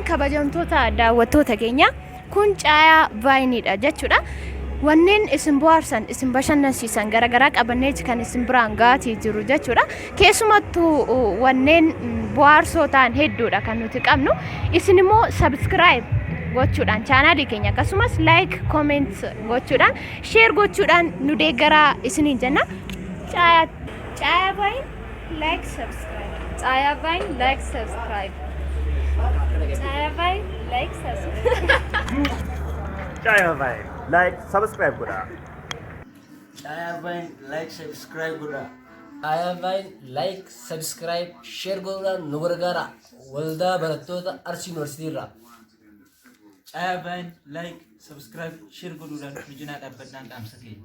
Kabajamtoota daawwattoota keenya, kun Caayaa Vaayiniidha jechuudha. Wanneen isin bohaarsan, isin bashannansiisan garaagaraa qabanneeti kan isin biraan gaatii jiru jechuudha. Keessumattuu wanneen bohaarsoo ta'an hedduudha kan nuti qabnu. Isin immoo subscribe gochuudhaan chaanaalii keenya, akkasumas like, comment gochuudhaan, share gochuudhaan nu deeggaraa isiniin jenna. Caayaa, Caayaa Vaayin, like, subscribe. Caayaa Vaayin, like, subscribe. Caayaa Vaayin, like, subscribe. Caayaa Vaayin, like, subscribe godhaa. Caayaa Vaayin, like, subscribe godhaa. Caayaa Vaayin, like, subscribe, share godhuudhaan nu gargaara. Waldaa Barattoota Arsii Yuunivarsiitii irraa. Caayaa Vaayin, like, subscribe, share godhuudhaan nu cinaa dhaabbadhaan dhaamsa keenya.